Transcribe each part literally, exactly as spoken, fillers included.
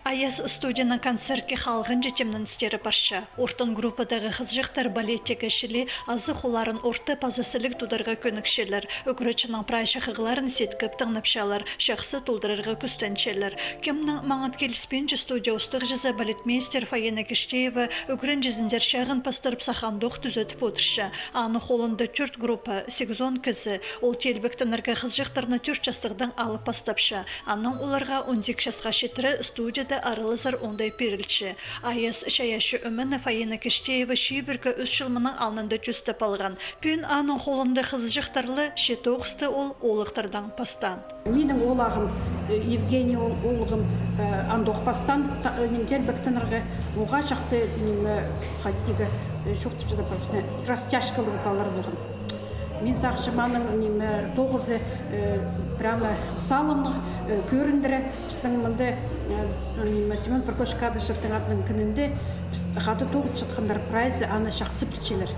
Аяс студияның концертке халғанҷы тимненістері парча. Ортын группадағы хызыҷахтар балеттегі чіли, азы хуларын орты паза сіліг тударға кӧнікчелер. Ӱгретчінің прай чахығларын сеткіп тыңнапчалар, чахсы толдырарға кӱстенчелер. Кемнің маңат киліспинче, студия устағҷызы, балетмейстер Фаина Киштеева ӱгренҷізінзер чағын пастырып сах андох тӱзедіп одырча. Аның холында тӧрт группа, сигізон кізі. Ол теелбектенерге хызыҷахтарны тӧрт частығдаң алып пастапча. Анаң оларға он сигіс часха читіре студияда аралазар оңдай пирілче. Аяс чайаачы ӧмені Фаина Киштеева чибіргі ӱс чыл мының алнында тӧстеп алған. Пӱӱн аның холында хызыҷахтар ла, че тоғысты ол оолахтардаң пастаан. Минің оолағым, э, Евгений ол-, оолғым, э, андох пастаан, та-, э, ниме, теелбектенерге, уғаа чахсы, ниме, хайди тирге, э, чоохтапчалар, пістің растяжкалығ палалар полған. Мин сағынчам, аның, ниме, тоғызы, э, прямо салымнығ, э, кӧріндіре. Пістің мында, э, с-, ниме, Семён Прокопьевич Кадышевтің адынаң кінінде піс хада тоғынчатханнар прайзы аны чахсы пілчелер.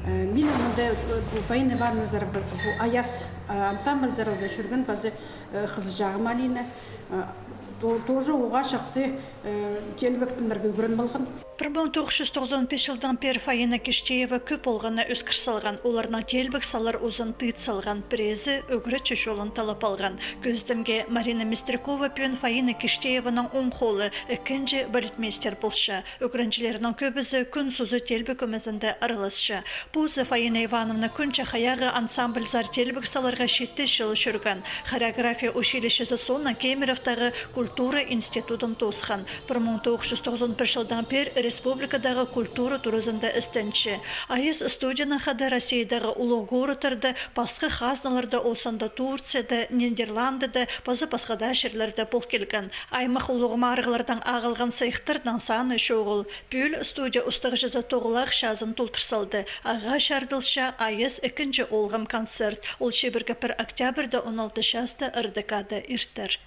Э, минің мында, э, пу Фаина Ивановназар пу Аяс, э, ансамбльзар ла чӧрген паза, э, хызыҷағым Алина. Э, то-, тоже уғаа чахсы, э, теелбектенерге ӱгреніп алған. Пір муң тоғыс чӱс тоғызон пис чылдаң пеер Фаина Киштеева кӧп оолғанны ӧскір салған, оларның теелбек салар узын тыыт салған, пірезі ӱгретчі чолын таллап алған. Кӧзідімге, Марина Мистрякова пӱӱн Фаина Киштееваның оң холы, ікінҷі балетмейстер полча. Ӱгренҷілернің кӧбізі кӱн сузы теелбек ӧмезінде араласча. Позы Фаина Ивановна «Кӱн чахайағы» ансамбльзар теелбек саларға читі чыл чӧрген. Хореография училищезі соонаң Кемеровтағы культура институдын тоосхан. Пір муң тоғыс чӱс тоғызон пір чылдаң пеер республикадағы культура туразында істенче. Аяс студиянаң хада Россиядағы улуғ городтарда, пасха хазналарда, ол санда Турцияда, Нидерландыда, паза пасха даа чирлерде пол килген. Аймах улуғ марығлардаң ағылған сыйыхтарның саны чоғыл. Пӱӱл студия устағҷызы тоғылах чазын толдыр салды. Ағаа чарыдылча «Аяс ікінҷі оолғым» концерт. Ол чибіргі пір октябрьда он алты часта РДК-да иртер.